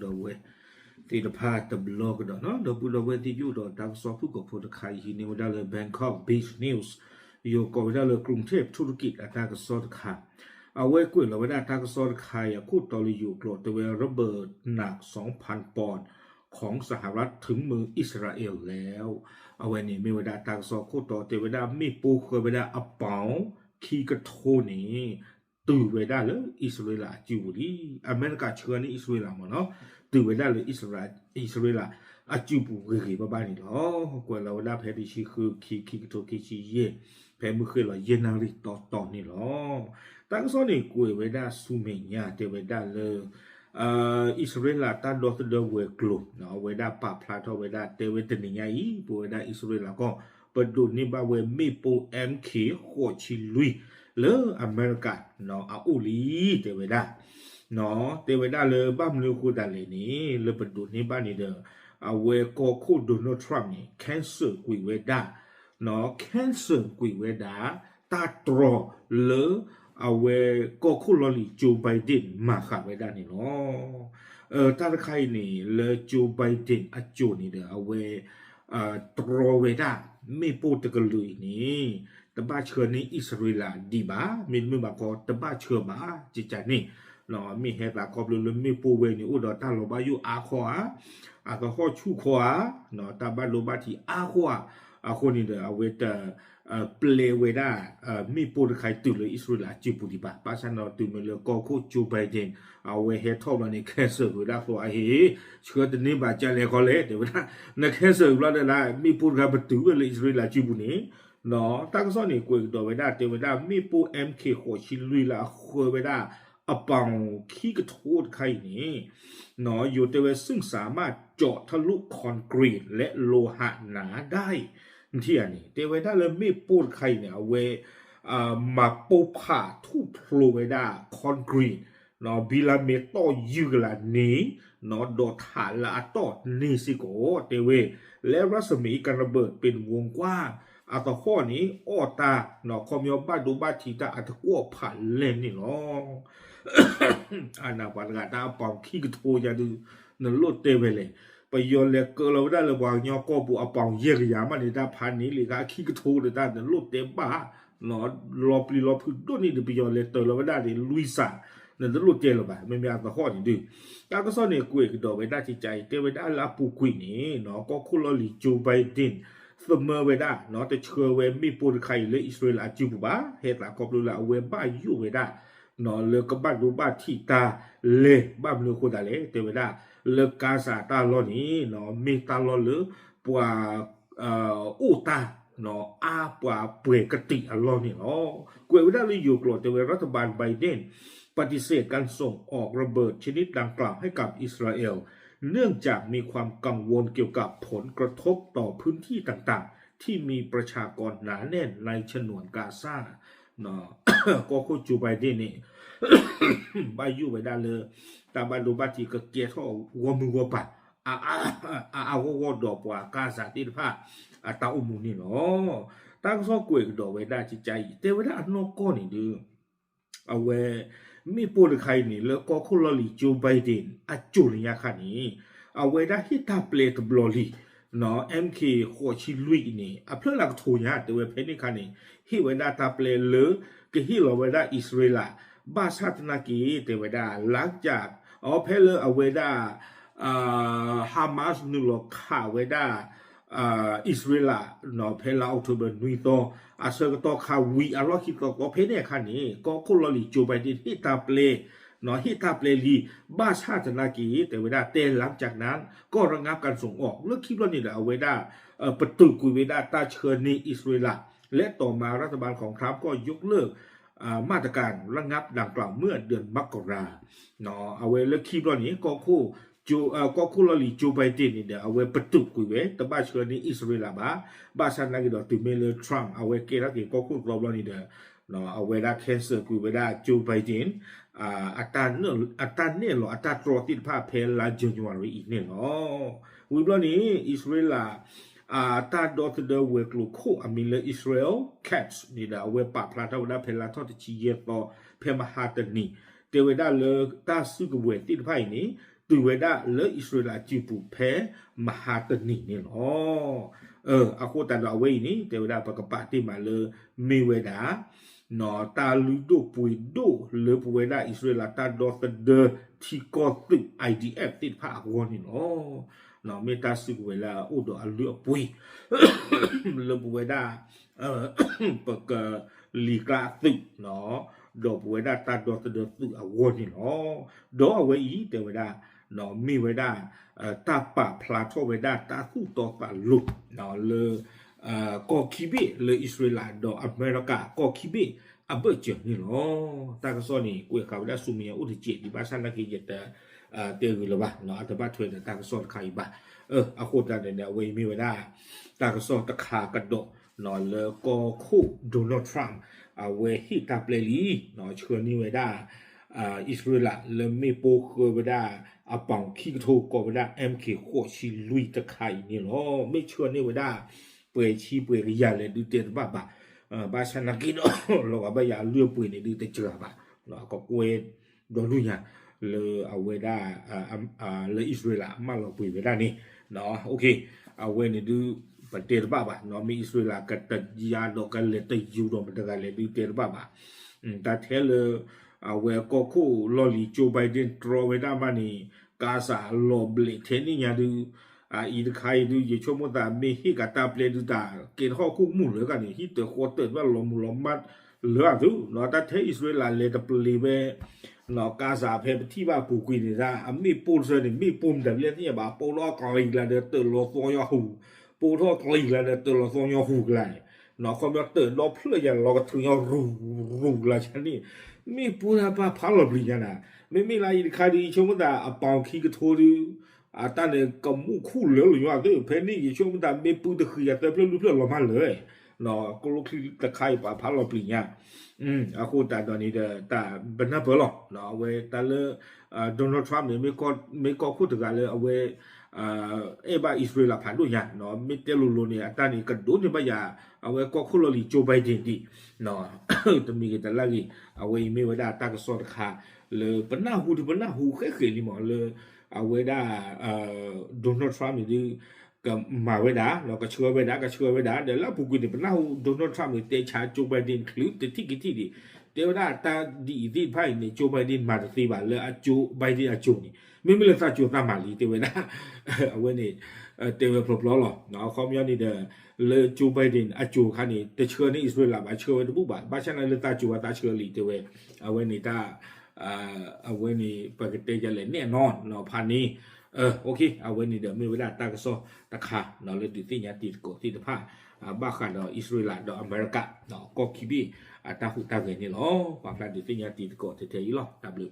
ဒီပုၢ်ဒီဝဲၢ်သ့ၣ်တဖၣ်တဘျီကဒီးနီၤ, ဒီပုၢ်ဒီဝဲၢ်သ့ၣ်ယိၣ်ဒီးတၢ်ကစီၣ်ဖုၣ်ကိာ်ဖိတခါအံၤ ဟံးန့ၢ်ဝဲဒၣ်လၢ Bangkok Beach News, ယိၤကိးဝဲဒၣ်လၢ กรุงเทพธุรกิจ အတၢ်ကစီၣ်တခါ, အဝဲကွဲးလီၤဝဲဒၣ်တၢ်ကစီၣ်တခါအံၤ အခိၣ်တီလၢယိၤကျိာ် တဲဝဲ ระเบิดหนักสองพันปอนด์ ของสหรัฐถึงมืออิสราเอลแล้ว အဝဲန့ၣ်မ့ၢ်ဝဲဒၣ်တၢ်ကစီၣ်ခိၣ်တီတဲဝဲဒၣ် မ့ၣ်ပိၢ်ဃၢဝဲဒၣ်အပီၣ်ခံကထိန့ၣ် တုၤဝဲဒၣ်လၢအံၣ်စရ့လးအစုပူၤလံ. အမဲရကၤဆှၢန့ၢ်အံၣ်စရ့လးမ့ၢ်နီၤ, တုၤဝဲဒၣ်လၢအံၣ်စရ့လးအစုပူၤဂ့ၤဂ့ၤဘၣ်ဘၣ်န့ၣ်လီၤ. ကွဲးလီၤဝဲဒၣ်ဖဲတဆံဃု ခံ ခံကထိခံဆံယဲၢ်, ဖဲမုၢ်ဃ့ၢ်လီၤယဲၢ်နၣ်ရံၣ်တီတီန့ၣ်လီၤ. တၢ်ကစီၣ်န့ၣ်ကွဲးဝဲဒၣ်ဆူမဲာ်ညါတဲဝဲဒၣ်လၢ အံၣ်စရ့လးတၢ်ဒီသဒၢဝဲၤကျိၤ အဝဲဒၣ်ပာ်ဖျါထီၣ်ဝဲဒၣ် တဲဝဲတနံၤညါအံၤ ပဝဲဒၣ်အံၣ်စရ့လးကီၢ် ပဒိးန့ၢ်ဘၣ်ဝဲမ့ၣ်ပိၢ် MK ဃိးဆံလွံၢ် လၢအမဲရကၤအအိၣ်လံ တဲဝဲဒၣ် တဲဝဲဒၣ်လၢဘၣ်မနုၤအဃိသတးလဲၣ်န့ၣ် လၢပဒိးန့ၢ်ဘၣ်န့ၣ်ဒီး အဝဲကီၢ်ခိၣ် Donald Trump န့ၣ် cancel ကွံာ်ဝဲဒၣ် cancel ကွံာ်ဝဲဒၣ် တၢ်တြီလၢ အဝဲကီၢ်ခိၣ်လီၢ်လံၤ Joe Biden မၤဃာ်ဝဲဒၣ်န့ၣ်လီၤ. တၢ်တခါအံၤန့ၣ် လၢ Joe Biden အစိၤန့ၣ်ဒီး အဝဲ တြီဝဲဒၣ် မ့ၣ်ပိၢ်တကလုာ်အံၤန့ၣ် တဘၣ်ဆှၢန့ၢ်အံၣ်စရ့လးဒံးဘၣ်, မ့တမ့ၢ်ဘၣ်ခီ တဘၣ်ဆှၢဘၣ် ကကန့ၣ် မ့ၢ်ဟဲသးခီဖျိလၢမ့ၣ်ပိၢ်ဝဲန့ၣ် အိၣ်ဒီးတၢ်လီၤဘၣ်ယိၣ်အါခီဧါ, အသဟီၣ်ဆူၣ်ခီဧါ, တၢ်ဘၣ်ဒိဘၣ်ထံးအါခီဧါ, အဃိန့ၣ်ဒီး အဝဲတ ပျဲဝဲဒၣ် မ့ၣ်ပိၢ်တခါအံၤတုၤလၢအံၣ်စရ့လးအစုပူၤဒံးဘၣ်. ဘၣ်ဆၣ်န့ၣ်တုၤမ့ၢ်လၢကီၢ်ခိၣ် Joe Biden အဝဲဟဲထီၣ်ဘျီန့ၣ် cancel ဝဲဒၣ်သိးအဟ့ၣ် ဆှၢတန့ၢ်ဘၣ်ကလဲၣ်ခီလဲၣ် တဲဝဲဒၣ် န cancel ဘျီဒီး မ့ၣ်ပိၢ်တခါပတုာ်ဝဲလၢအံၣ်စရ့လးအစုပူၤန့ၣ် တၢ်ကစီၣ်န့ၣ် ကွဲးကဒီးဝဲဒၣ် တဲဝဲဒၣ် မ့ၣ်ပိၢ် MK ဃိးဆံလွံၢ်လၢအဃၢဝဲဒၣ် အပီၣ်ခံကထိတခါအံၤန့ၣ် ယိၤတဲဝဲ ซึ่งสามารถเจาะทะลุคอนกรีตและโลหะหนาได้ ထံၣ်ဧါန့ၣ် တဲဝဲဒၣ်လၢမ့ၣ်ပိၢ်တခါအံၤန့ၣ် အဝဲ မၤပိၢ်ဖးထူၣ်ဖျိဝဲဒၣ် concrete ဘံလၤမ့ၤတီၢ်ယုၢ်ကလာ်န့ၣ် ဒီးထးလၢအတီၢ်န့ၣ်စ့ၢ်ကီး တဲဝဲ และรัศมีการระเบิดเป็นวงกว้าง အသဟီၣ်န့ၣ် အီၣ်တၢ် ခီပညီဘၣ်ဒိဘၣ်ထံးတၢ်အတကွီၣ်ဖးလဲၢ်န့ၣ်လီၤ. အနၢ်ပှၤတဂၤတၢ်အပီၣ်ခံကထိယၤဒုး နလိၣ်တဲဝဲလဲၣ်. ပယီၤလဲၤကၢလီၤဝဲဒၣ်လၢပှၤကညီကီၢ်ပူၤအပီၣ်ယဲၢ်ကယၤမးန့ၣ် တၢ်ဖးန့ၢ်လံအခါခံကထိဒီးတၢ်နလိၣ်တဲဘၣ် လီၤပျံၤလီၤဖုးဒိၣ်န့ၢ်ဒီးပယီၤလဲၤတၢၤလီၤဝဲဒၣ်န့ၣ် လွံၢ်စး နတလိၣ်တဲလၢၤဘၣ် မ့မ့ၢ်အသဟီၣ်န့ၣ်ဒုး တၢ်ကစီၣ်န့ၣ်ကွဲးကဒီးဝဲဒၣ်ကကအံၤ တဲဝဲဒၣ်လၢအပူၤကွံာ်န့ၣ် ကီၢ်ခိၣ်လီၢ်လံၤ Joe Biden သမၢဝဲဒၣ် တဆှၢဝဲမ့ၣ်ပိၢ်တခါအံၤလၢအံၣ်စရ့လးအစုပူၤဘၣ် ဟဲသးခီဖျိလၢအဝဲဘၣ်ယိၣ်ဝဲဒၣ် လၢကဘၣ်ဒိဘၣ်ထံးတၢ်လဲၢ် ဘၣ်မနုၤအဃိသတးလဲၣ် တဲဝဲဒၣ် လၢကါစၢ်တၢ်လီၢ်န့ၣ် မ့ၢ်တၢ်လီၢ်လၢပှၤ အိၣ်တၢ် အါပှၤပှဲၤကတံာ်အလီၢ်န့ၣ်လီၤ. ကွဲးဝဲဒၣ်လၢယိၤကျိာ်တဲဝဲ รัฐบาลไบเดนปฏิเสธการส่งออกระเบิดชนิดดังกล่าวให้กับอิสราเอล เนื่องจากมีความกังวลเกี่ยวกับผลกระทบต่อพื้นที่ต่างๆ ที่มีประชากรหนาแน่นในฉนวนกาซา ကီၢ်ခိၣ် Joe Biden န့ၣ် ဘၣ်ယိၣ်ဝဲဒၣ်လၢ တၢ်ဘၣ်ဒိဘၣ်ထံးကကဲထီၣ်ဂီၢ်မုၢ်ဂီၢ်ပၤ အါအါဂီၢ်ဂီၢ်ဒီးပှၤကါစၢ်သ့ၣ်တဖၣ် အတၢ်အိၣ်မူန့ၣ်လီၤ. တၢ်ကစီၣ်ကွဲးကဒီးဝဲဒၣ်ကကအံၤ တဲဝဲဒၣ်အနီၢ်ကီၢ်န့ၣ်ဒုး အဝဲ မ့ၣ်ပိၢ်တခါအံၤန့ၣ် လၢကီၢ်ခိၣ်လီၢ်လံၤ Joe Biden အစိၤန့ၣ်ညါခါန့ၣ် အဝဲဒၣ်ဟ့ၣ်တၢ်ပျဲတဘျီလံ MK ဃိးဆံလွံၢ်အံၤန့ၣ် အဖျၢၣ်လၢကထိညါ တဲဝဲဖဲန့ၣ်ခါန့ၣ် ဟ့ၣ်ဝဲဒၣ်တၢ်ပျဲလၢ ကဟ့ၣ်လီၤဝဲဒၣ်အံၣ်စရ့လး ဘၣ်ဆၣ်သနာ်က့ တဲဝဲဒၣ် လၢက အဖဲလၢအဝဲဒၣ် Hamas နုာ်လီၤခးဝဲဒၣ် အံၣ်စရ့လး ဖဲလါအီးကထိဘၢၣ်နွံသီ အဆၢကတီၢ်ခါဝံၤအလီၢ်ခံသီသီဖဲန့ၣ်အခါန့ၣ် ကီၢ်ခိၣ်လီၢ်လံၤ Joe Biden ဟ့ၣ်တၢ်ပျဲ ဟ့ၣ်တၢ်ပျဲလံ ဘၣ်ဆၣ်သနာ်က့ တဲဝဲဒၣ် တဲလၢကနၣ် ကီၢ်ရငါးကၣ်စိၤအီၤ လၢခံဘျီန့ၣ်ဒီး အဝဲဒၣ် ပတုာ်ကွံာ်ဝဲဒၣ်တၢ်ဆှၢန့ၢ်အံၣ်စရ့လး และต่อมารัฐบาลของทรัมป์ก็ยกเลิก มาตรการระงับดังกล่าวเมื่อเดือนมกรา အဝဲလၢခံဘျီန့ၣ် ကီၢ်ခိၣ် ကီၢ်ခိၣ်လီၢ်လံၤ Joe Biden န့ၣ်ဒီး အဝဲပတုာ်ကွံာ်ဝဲ တဘၣ်ဆှၢန့ၢ်အံၣ်စရ့လးဘၣ်. ဘၣ်ဆၣ်သနာ်က့ဒီး တုၤမ့ၢ်လၢ Trump အဝဲကဲထီၣ်က့ၤကီၢ်ခိၣ်သီဘျီန့ၣ်ဒီး အဝဲဒၣ် cancel ကွံာ်ဝဲဒၣ် Joe Biden အတၢ်နဲၣ်လီၤအတၢ်တြီသ့ၣ်တဖၣ်ဖဲလါ January အံၤန့ၣ်လီၤ. ဝံၤဘျီန့ၣ် အံၣ်စရ့လး အတၢ်ဒီသဒၢဝဲၤကျိၤခိၣ်အမံၤလၢ Israel Katz န့ၣ်ဒီး အဝဲပာ်ဖျါထီၣ်ဝဲဒၣ်ဖဲလါထီၣ်တဆံယဲၢ်သီ ဖဲမဟါတနံၤ တဲဝဲဒၣ်လၢတၢ်စုကဝဲၤသ့ၣ်တဖၣ်အံၤန့ၣ် တုၤဝဲဒၣ်လၢအံၣ်စရ့လးစုပူၤဖဲမဟါတနံၤန့ၣ်လီၤ. အဃိသတးဒီးအဝဲအံၤန့ၣ် တဲဝဲဒၣ်ပကပာ်တ့ၢ်မးလၢ မ့ၢ်ဝဲဒၣ် တၢ်လုၢ်ဒိၣ်ပှ့ၤဒိၣ်လၢပဝဲဒၣ်အံၣ်စရ့လးတၢ်ဒီသဒၢထံကီၢ်သုး I D F သ့ၣ်တဖၣ်အဂီၢ်န့ၣ်လီၤ. မ့ၢ်တၢ်စုကဝဲၤလၢအအိၣ်ဒီးအလုၢ်အပှ့ၤ လၢပဝဲဒၣ် ပကလံၤကျါအသုး ဒီးပဝဲဒၣ်တၢ်ဒီသဒၢသုးအဂီၢ်န့ၣ်လီၤ. ဒီးအဝဲအံၤတဲဝဲဒၣ် မ့ၢ်ဝဲဒၣ် တၢ်ပာ်ဖျါထီၣ်ဝဲဒၣ်တၢ်သူၣ်တီသးလိၤ လၢ ကီၢ်ခံဘ့ၣ်လၢအံၣ်စရ့လးဒီးအမဲရကၤ ကီၢ်ခံဘ့ၣ်အဘၢၣ်စၢၤန့ၣ်လီၤ. တၢ်ကစီၣ်န့ၣ် ကွဲးဃာ်ဝဲဒၣ်ဆူမဲာ်ညါအိၣ်တစဲးဒံးဘၣ်ဆၣ်နာ်က့ ယတတဲဂ့ၤလၢၤဘၣ် အတဘၣ်ထွဲဒီးတၢ်ကစီၣ်တခါအံၤဘၣ်. အဃိသတးန့ၣ် အဝဲအံၤမ့ၢ်ဝဲဒၣ် တၢ်ကစီၣ်တခါကဒီး လၢကီၢ်ခိၣ် Donald Trump အဝဲဟ့ၣ်တၢ်ပျဲလံ ဆှၢန့ၢ်ဝဲဒၣ် အံၣ်စရ့လးလၢမ့ၣ်ပိၢ်ဃၢဝဲဒၣ် အပီၣ်ခံကထိကိးဝဲဒၣ် M K ဃိးဆံလွံၢ်တခါအံၤန့ၣ်လီၤ. မ့ၢ်ဆှၢန့ၢ်ဝဲဒၣ် ပှဲၤဆံပှဲၤကယၤလဲၣ်ဒုးတဲတဘၣ်ဘၣ်. ဘၣ်ဆၣ်နာ်က့ဒီး လီၤဂာ်ဘၣ်ယၤအလုၢ်အပှ့ၤန့ၣ်ဒုးတစှၤဘၣ်. ကကွဲဒီဒူၣ်ညါ လၢအဝဲဒၣ် လၢအံၣ်စရ့လးအမၢလီၤပှ့ၤဝဲဒၣ်န့ၣ် အဝဲန့ၣ်ဒုး ပတဲတဘၣ်ဘၣ် မ့ၢ်အံၣ်စရ့လးကတယါဒီးကလဲၤတယူၤဒီးမတၤတဂၤလဲၣ်ဒုးတဲတဘၣ်ဘၣ်. တၢ်ထဲလၢ အဝဲကီၢ်ခိၣ်လီၢ်လံၤ Joe Biden တြီဝဲဒၣ်မးန့ၣ် ကါစးလီၤဘျဲးထဲန့ၣ်ညါဒုး အအံၤတခါအံၤဒုး ယဆိကမိၣ်သးမ့ၢ်ဟ့ၣ်ကးတၢ်ပျဲဒုးတၢ် ကဲထီၣ်ခိၣ်မူၣ်လၢကန့ၣ် ဟံၣ်တၢၤဃီတၢၤတဘၣ်လီၤမုၢ်လီၤမၢ်လၢအသုး တၢ်ထဲအံၣ်စရ့လးလဲၤတပျ့ၤဝဲ ကါစးဖဲပထံၣ်ဘၣ်ပူၤကွံာ်န့ၣ် အမ့ၣ်ပိၢ်တဆၢန့ၣ် မ့ၣ်ပိၢ်မတၤလဲၣ်သ့ၣ်ညါဘၣ် ပိၢ်ထီၣ်ကလံၤကလါဒီးတၢၤလီၤသီညီဟူး ပိၢ်ထီၣ်ကလံၤကလါဒီးတၢၤလီၤသီညီဟူးကလါန့ၣ် ခီပညီတၢၤဒီဖျၢၣ်ယၤလီၤကထုးညီရူၤရူၤကလါန့ၣ် မ့ၣ်ပိၢ်တၢ်ပာ်ဖးလီၤပျံၤညါနၤ မ့မ့ၢ်လၢအံၤတခါဒုး ယဆိကမိၣ်သးအပီၣ်ခံကထိဒုး အတၢ်န့ၣ်ကမူၣ်ခူၣ်လၢလီၤညီသုး ဖဲန့ၣ်ယဆိကမိၣ်သးမ့ၣ်ပိၢ်တဃံးယၤသၢဖျၢၣ်လွံၢ်ဖျၢၣ်လီၤမၢ်လၢာ် ကျိချံတခါအံၤပာ်ဖးလီၤပျံၤညါ အဃိသတးဒီးန့ၣ်ဒီး တၢ်ပနၢ်ပၢၢ်လီၤ အဝဲတၢ်လၢ Donald Trump န့ၣ် မ့ၢ်ကီၢ်ခိၣ်တဂၤလၢအဝဲ အဲၣ်ဘၣ်အံၣ်စရ့လးဖးဒိၣ်ညါ မ့ၢ်တဲလိၤလိၤန့ၣ် အတၢ်န့ၣ်ကဒိးန့ၢ်ဘၣ်ယၤ အဝဲကီၢ်ခိၣ်လီၢ်လံၤ Joe Biden ဒံး တမံၤဂ့ၤတလၢဂ့ၤ အဝဲအံၤမ့ၢ်ဝဲဒၣ်တၢ်ကစီၣ်တခါ လၢပနၢ်ဟူတပနၢ်ဟူဃဲဃဲလံမး လၢ အဝဲဒၣ် Donald Trump န့ၣ်ဒုး ကမၤဝဲဒၣ် ကဆှၢဝဲဒၣ် ကဆှၢဝဲဒၣ် ဒီးလၢအပူၤကွံာ်န့ၣ် ပနၢ်ဟူ Donald Trump န့ၣ် တဲဆါ Joe Biden ချုးတထံၣ်ကထံၣ်ဒံး တဲဝဲဒၣ်တၢ်ဒ်အံၤသ့ၣ်တဖၣ်အံၤန့ၣ် Joe Biden မၤတသ့ဘၣ် လၢအ Joe Biden အစိၤန့ၣ် မ့မ့ၢ်လၢသးစိၤသးမၤလံ တဲဝဲဒၣ် အဝဲန့ၣ် တဲဝဲဖျီဖျီလီၤ အခီပညီန့ၣ်ဒီး လၢ Joe Biden အစိၤအခါန့ၣ် တဆှၢန့ၢ်အံၣ်စရ့လးဘၣ် ဆှၢဝဲတဘူၣ်ဘၣ် ဘၣ်ဆၣ်န့ၣ်လၢသးစိၤဝဲသးဆှၢလံ တဲဝဲ အဝဲန့ၣ်တၢ် အဝဲန့ၣ် ပကတဲယလဲၣ်နဲၣ်နီၤဖးန့ၣ် အဝဲန့ၣ်ဒီးမ့ၢ်ဝဲဒၣ်တၢ်ကစီၣ်တခါ လၢဒုးသ့ၣ်ညါတံၤသကိးသ့ၣ်တဖၣ် ဘၣ်ဃးဒီးအံၣ်စရ့လးဒီးအမဲရကၤ ကီၢ်ခံဘ့ၣ်အတၢ်ဟူးတၢ်ဂဲၤန့ၣ်လီၤ. ပာ်ဖျါဒုးသ့ၣ်ညါတံၤသကိးထဲထဲအံၤလီၤ. တၢ်ဘျုး